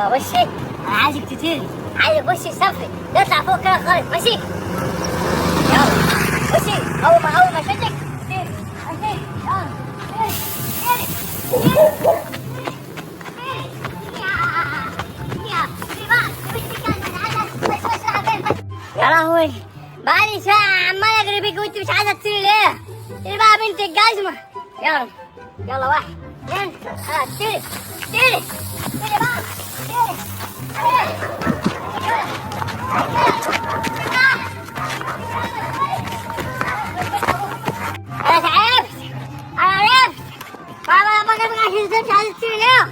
ايوه بصي، انا عايزك تطيري، عايزك بصي تسافري، تطلع فوق كده خالص. ماشي يلا بصي، اول ما اشدك طيري. ماشي يلا طيري طيري طيري. يا يا يا لهوي، بقالي ساعة عمال اجري بيك وانت مش عايزة تطيري ليه؟ ايه بقى يا بنت الجزمة؟ يلا يلا، واحد اثنين ثلاثة، طيري طيري طيري بقى طيري طيري. انا تعبت، انا عرفت بابا بابا عشان مش عايزة تطيري ليه؟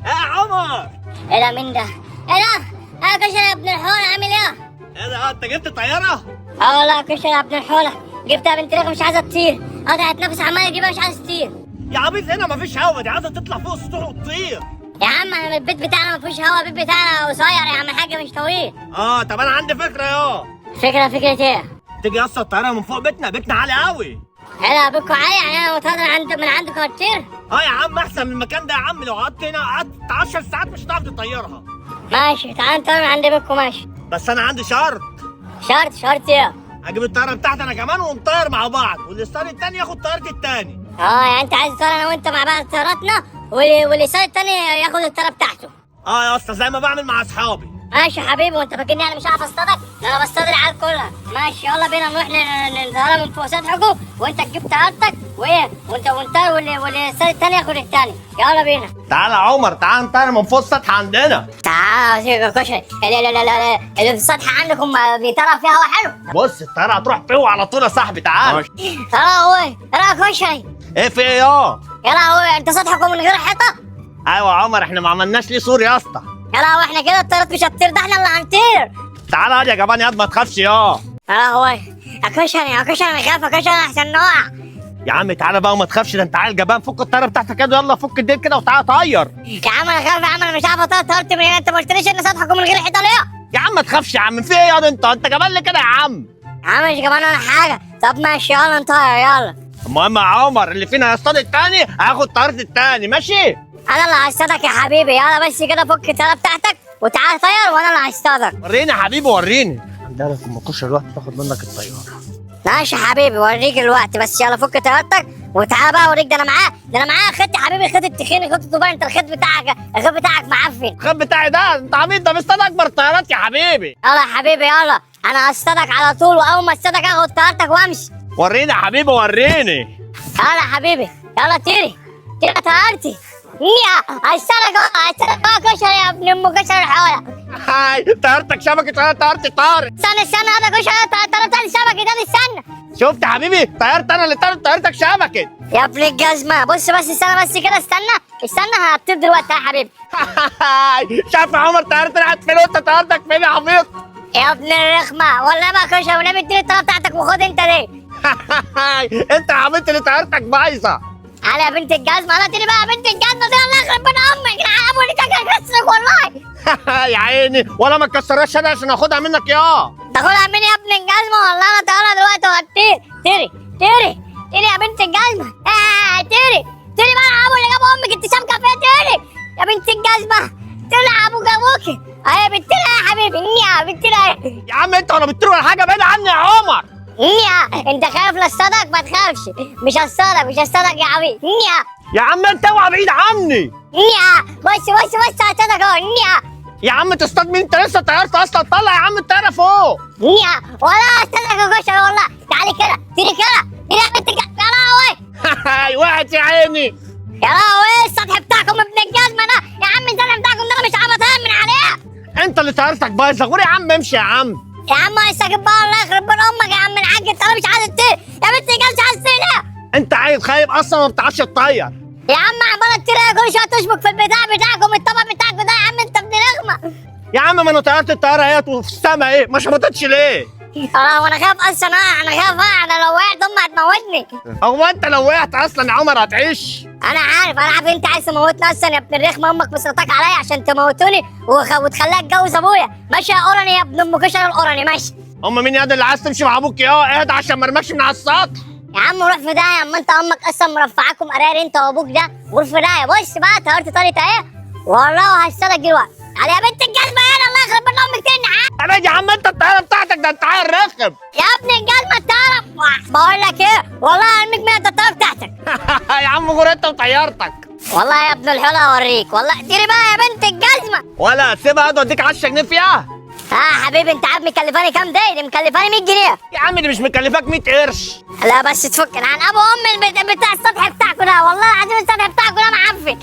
ايه يا عمر؟ ايه ده؟ مين ده؟ ايه ده؟ ايه كشري يا ابن الحولة، عامل ايه؟ ايه ده، انت جبت طيارة؟ اه والله كشري يا ابن الحولة، جبتها بنت رخم مش عايزة تطير، قطعت نفس عمال اجيبها مش عايزة تطير. يا عبيط هنا مفيش هوا، دي عايزه تطلع فوق السطوح وتطير. يا عم انا البيت بتاعنا ما فيهوش هوا، البيت بتاعنا قصير يا عم الحاج مش طويل. اه طب انا عندي فكرة يا فكرة ايه؟ تيجي اصلا الطيارة من فوق بيتنا، بيتنا عالي قوي. هلا بيتكم عالي، يعني انا متهضر عند من عندكم هتطير؟ اه يا عم احسن من المكان ده يا عم، لو قعدت هنا قعدت 10 ساعات مش هتعرف تطيرها. ماشي تعال نطير من عند بيتكم. ماشي. بس انا عندي شرط. شرط ايه؟ اجيب الطيارة بتاعتي انا كمان ونطير مع بعض، واللي يصطاد التاني ياخد طيارة التاني. اه يعني انت عايز تطير انا وانت مع بعض طياراتنا، واللي يصطاد التاني ياخد الطيارة بتاعته. اه يا اسطى زي ما بعمل مع اصحابي. ماشي يا حبيبي، وانت فاكرني انا مش عارف اصطادك؟ ده انا بصطاد العيال كلها. ماشي يلا بينا نروح نطيرها من فوق سطحكم، وانت تجيب طيارتك وايه وانت واللي يصطاد التاني ياخد التاني. يلا بينا. تعالى يا عمر، تعالى نطير من فوق السطح عندنا. تعال يا كشري. لا لا لا لا، اللي في السطح عندكم بيطلع فيها هوا حلو. بص الطيارة هتروح فوق على طول يا صاحبي، تعالى. يا لهوي يا كشري. ايه في ايه يا؟ يا لهوي، انت سطحكم من غير حيطة؟ ايوه يا عمر، احنا ما عملناش ليه سور يا اسطى. يا لهوي، احنا كده الطيارات مش هتطير، ده احنا اللي هنطير. تعالى يا جبان ياض، ما تخافش يا. يا لهوي يا كشري يا كشري، انا خايف يا كشري احسن نقع. يا عم تعالى بقى وما تخافش، ده انت عيل جبان. فك الطيارة بتاعتك كده، يلا فك الديل كده وتعالى طير. يا عم انا خايف يا عم، انا مش عارف اطير طيارتي من هنا. انت ما قلتليش ان سطحكم من غير حيطة ليه؟ يا عم ما تخافش يا عم، في ايه يا انت جبان ليه كده يا عم؟ يا عم مش جبان ولا حاجة. طب ماشي يلا نطير يلا. المهم يا عمر، اللي فينا هيصطاد التاني هياخد طيارة التاني، ماشي؟ انا اللي هصطادك يا حبيبي، يلا بس كده فك الطيارة بتاعتك وتعالى طير وانا اللي هصطادك. وريني يا حبيبي وريني. عندنا لكم كشري الوقت تاخد منك الطيارة. ماشي يا حبيبي وريك الوقت، بس يلا فك طيارتك وتعالى بقى اوريك. ده انا معاه، ده انا معاه خيط يا حبيبي، خيط التخين، خيط الطوبان. انت الخيط بتاعك، الخيط بتاعك معفن. الخيط بتاعي ده انت عبيط، ده بيصطاد اكبر طيارات يا حبيبي. يلا يا حبيبي يلا، انا هصطادك على طول، واول ما اصطادك اخد طيارتك وامشي. وريني يا حبيبي وريني. يلا يا حبيبي يلا طيري طيري طيارتي. يا هصطادك اهو، هصطادك اهو كشري يا ابن ام كشري الحوله. هاي طيارتك شبكت، انا طيارتي طارت. استنى استنى، هذا كشري طيارتي شبكت. انا استنى. شفت يا حبيبي، طيارتي انا اللي طارت، طيارتك شبكت. يا ابن الجزمة، بص بس استنى بس كده، استنى استنى، هطير دلوقتي يا حبيبي. شايف يا عمر طيارتي راحت فين وانت طيارتك فين يا عبيط؟ يا ابن الرخمه، والله ما كشري والنبي اديني الطيارة بتاعتك وخد انت دي. انت يا عبيط اللي طيارتك بايظة. على يا بنت الجزمة، انا اديني بقى يا بنت الجزمة دي، الله يخرب بيت امك، انا ابو اللي كسرك والله. يا عيني، ولا ما تكسرهاش انا عشان اخدها منك يا. تاخدها مني يا ابن الجزمة، والله انا طيارة دلوقتي وهتطير. طيري طيري طيري يا بنت الجزمة، طيري طيري بقى ابو اللي جاب امك، انت شابكه فيها. طيري يا بنت الجزمة، طلع ابوك ابوك اهي بنت يا حبيبي، يا بنت يا عم انت ولا بتطير ولا حاجة، بعيد عني يا عمر. يا انت خايف لاصطادك؟ ما تخافش، مش هصطادك مش هصطادك يا حبيبي. يا يا عم انت اوعى بعيد عني. يا بص بص بص هصطادك اهو. يا يا عم تصطاد مين؟ انت لسه طيارت اصلا، طلع يا عم الطيارة فوق. يا والله هصطادك يا كشري والله. تعالي كده طيري كده طيري يا بنت يا لهوي. وقعت يا عيني. يا لهوي، السطح بتاعكم ابن الجزمة ده يا عم، السطح بتاعكم ده انا مش عارف اطير من عليه. انت اللي طيارتك بايظة، غور يا عم امشي يا عم. يا عم هستجيب بقى، الله يخرب بيت امك يا عم الحاج، انت مش عايز تطير يا بنت الجزمة، مش عايز تطير ليه؟ انت عيل خايب اصلا ما بتعرفش تطير. يا عم عماله تطير كل شوية تشبك في البتاع بتاعكم، الطبق بتاعكم ده يا عم، انت ابن رخمة. يا عم ما انا طيارت الطيارة اهيت وفي السما، ايه ما شبطتش ليه؟ انا وانا خايف اصلا، انا خايف، انا لو وقعت امي هتموتني. هو انت لو وقعت اصلا يا عمر هتعيش؟ انا عارف، انا عارف انت عايز تموتني اصلا يا ابن الرخمه، امك مسرطاك عليا عشان تموتوني وتخليها تتجوز ابويا. ماشي يا قرني يا ابن ام كشري القرني، ماشي. ام مين يا اللي عايز تمشي مع ابوك يا؟ اهدى عشان ما ارمكش من على السطح. يا عم روح في داهية، اما انت امك اصلا مرفعاكم قرار انت وابوك ده، روح في داهية. بص بقى طيارتي طارت اهي والله، وهشتغل دلوقتي. تعالى يا بنت الجزمة هنا، الله يخرب بيت امك تاني. انا يا عم انت الطيارة بتاعتك، ده انت عيل رخم. يا ابن الجزمة الطيارة، بقول لك ايه والله هرميك من الطيارة بتاعتك. يا عم غور انت وطيارتك. والله يا ابن الحلة اوريك والله. طيري بقى يا بنت الجزمة. ولا سيبها اوديك 10 جنيه فيها. ها حبيبي انت عارف مكلفاني كام؟ دي مكلفاني 100 جنيه. يا عم دي مش مكلفاك 100 قرش. لا بس تفك عن ابو ام البيت بتاع السطح بتاعكم ده، والله العظيم السطح بتاعكم ده معفن.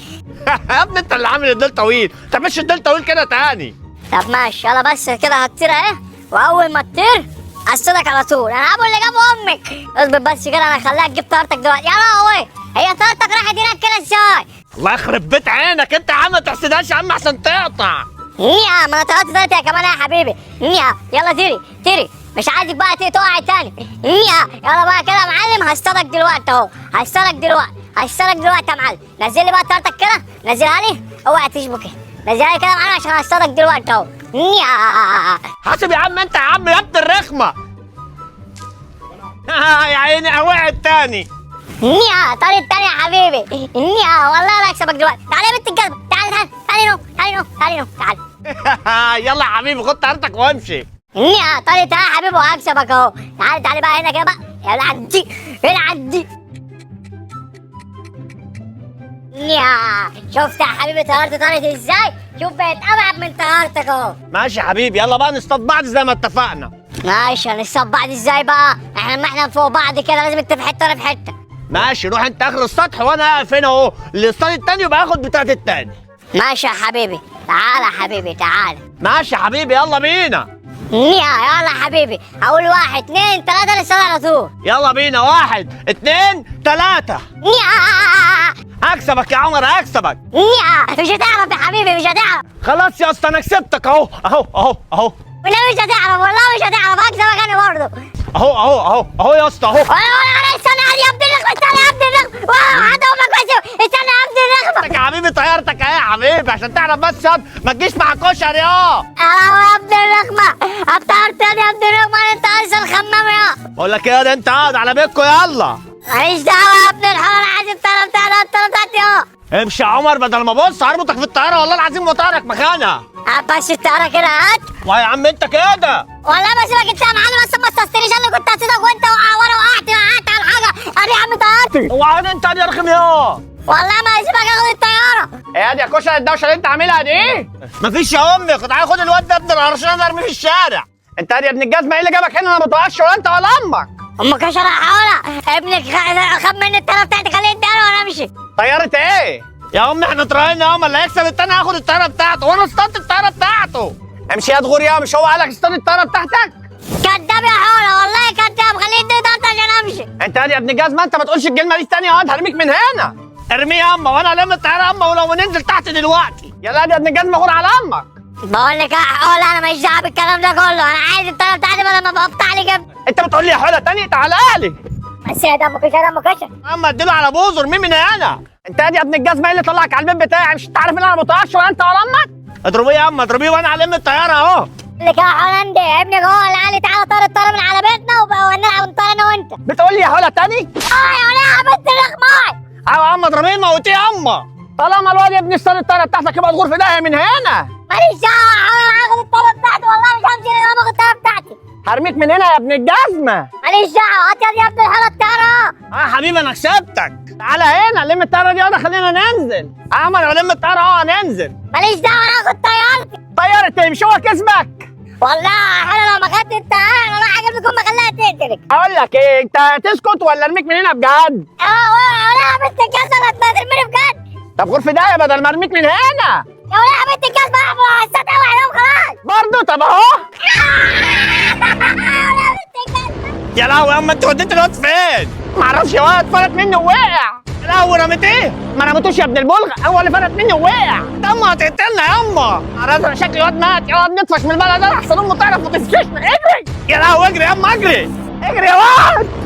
يا ابني انت اللي عامل الديل طويل، ما تعملش الديل طويل كده تاني. طب ماشي يلا بس كده هتطير اهي، واول ما تطير اصطادك على طول. انا ابو اللي جابه امك. اصبر بس كده انا هخليها تجيب طيارتك دلوقتي. يا لهوي هي طيارتك راحت هناك كده ازاي؟ الله يخرب بيت عينك انت يا عم، ما تحسدهاش يا عم احسن تقطع. نيا ما انا طلعت طيارتي يا كمان يا حبيبي. نيا يلا طيري طيري، مش عايزك بقى تقعي تاني. نيا يلا بقى كده يا معلم، هصطادك دلوقتي اهو، هصطادك دلوقتي، هصطادك دلوقتي يا معلم. نزل لي بقى طيارتك كده، نزلها لي، اوعى تشبكي، نزلها لي كده يا معلم عشان هصطادك دلوقتي اهو. نيا حاسب يا عم انت يا عم يا ابن الرخمه. يا عيني وقعت تاني. نيا طارت تاني يا حبيبي. نيا والله لا اكسبك دلوقتي. تعالى يا بنت الجزمة، تعالى تعالى تعالى نو تعالى نو تعالى نو تعالى. يلا يا حبيبي خد طيارتك وامشي. نيا طارت تعالى يا حبيبي وهكسبك اهو. تعالى تعالى بقى هنا كده بقى، يلا عدي هنا عدي. نيا شفت يا حبيبي طيارتي طارت ازاي؟ شوف بقت ابعد من طيارتك اهو. ماشي يا حبيبي يلا بقى نصطاد بعض زي ما اتفقنا. ماشي هنصطاد بعض ازاي بقى؟ احنا ما احنا فوق بعض كده لازم انت في حتة وانا في حتة. ماشي روح انت اخر السطح وانا واقف هنا اهو، اللي يصطاد التاني يبقى اخد بتاعت التاني. ماشي يا حبيبي تعالى يا حبيبي تعالى. ماشي يا حبيبي يلا بينا. نيا يلا يا حبيبي هقول 1 2 3 نصطاد على طول. يلا بينا 1 2 3. نيا هكسبك يا عمر هكسبك. نيا مش هتعرف يا حبيبي مش هتعرف. خلاص يا اسطى انا كسبتك اهو اهو اهو اهو. ولا مش هتعرف والله مش هتعرف، هكسبك انا برضه. اهو اهو اهو اهو يا اسطى اهو. ولا ولا استنى يا ابن الرخمه، استنى يا ابن الرخمه، وعد امك بس استنى يا ابن الرخمه. يا حبيبي طيارتك اهي يا حبيبي عشان تعرف بس يا ما تجيش مع كشري. يا ابن الرخمه الطيار تاني يا ابن الرخمه، انت اصلا خمام يا. بقول لك ايه ده انت قاعد على بيتكم يلا. ماليش دعوه يا ابن الحرام، انا عايز الطيارة بتاعتي، الطيارة بتاعتي اهو. امشي يا عمر بدل ما ابص هربطك في الطيارة والله العظيم وطيارك مخانه. بس الطيارة كده هات. ويا عم انت كده والله ما سيبك انت يا معلم، اصلا ما استسلمتش، انا كنت هسيبك وانت وانا وقعت على الحاجة. ادي يا عم طيارتي. اوعى انت يا رخم يا. والله ما هسيبك اخد الطيارة. ايه دي يا كشري الدوشة اللي انت عاملها دي؟ مفيش يا امي، خد تعالى خد الواد ده ابن القرشان ده ارميه في الشارع. انت يا ابن الجزمة ايه اللي جابك هنا؟ انا ما بطلعش ولا انت ولا امك. امك يا شرح ابنك خد مني الطيارة بتاعتي، خليه يديها وانا امشي. طيارة ايه؟ يا امي احنا طالعين يا امي، اللي هيكسب التاني هياخد الطيارة بتاعته، وانا اصطدت الطيارة بتاعته. امشي يا دغور يا، مش هو قالك اصطاد الطيارة بتاعتك؟ كداب يا حوله والله كداب، خليه يديني طيارتي عشان امشي. انت يا ابن الجزمة انت ما تقولش الكلمة دي تاني يا واد، هرميك من هنا. ارميه يا اما وانا هلم الطيارة يا اما، ولو ننزل تحت دلوقتي. يلا يا ابن الجزمة غور على امك. بقول لك يا حوله انا ماليش دعوه بالكلام ده كله، انا عايز الطيارة بتاعتي بدل ما بقطع لي جبن. انت بتقول لي يا حوله تاني؟ تعالى لي. بس يا دمك يا دمك يا اما اديله على بوزه ارميه من هنا. انت يا ابن الجزمة ايه اللي طلعك على البيت بتاعي؟ مش انت عارف ان انا ما بطلعش ولا انت ولا امك؟ اضربيه يا اما اضربيه وانا هلم الطيارة اهو. لك يا حولندي ابنك هو اللي قال لي تعالى طار الطيارة من على بيتنا ونلعب نطير انا وانت. بتقول لي يا حوله تاني؟ اه يا ولا بنت الرخمه. ايوه يا عم اضربيه موتيه يا اما. طالما الواد يا ابني اصطاد الطيارة بتاعتك يبقى تغور في داهية من هنا. ماليش دعوه يا حوله، انا هاخد الطيارة بتاعتي والله مش همشي غير لما اخد الطيارة بتاعتي. هرميك من هنا يا ابن الجزمة. ماليش دعوه، هات يا ابن الحوله الطيارة. اه حبيبي انا كسبتك. تعالى هنا لم الطيارة دي يلا خلينا ننزل. يا عم انا لم الطيارة اهو هننزل. ماليش دعوه انا هاخد طيارتي. طيارة ايه؟ مش هو كسبك؟ والله يا حوله لو ما خدت الطيارة انا رايح اجيب لكم اخليها تقتلك. اقول لك ايه، انت تسكت ولا ارميك من هنا بجد؟ اه ولا بنت الجزمة ترميني بجد. طب غور في داهية بدل ما ارميك من هنا. يا ولا بنت الجزمة احفظ على السطح وحدهم خلاص. برضه طب اهو. يا يا لهوي يا اما انت وديت الواد فين؟ معرفش يا واد فرط مني ووقع. يا لهوي رميت ايه؟ ما رميتوش يا ابن البلغ، هو اللي فرط مني ووقع. ده امه هتقتلنا يا اما. معرفش شكل الواد مات، يا واد نطفش من البلد ده احسن امه تعرف وتفششنا. اجري يا لهوي اجري يا اما اجري اجري يا واد.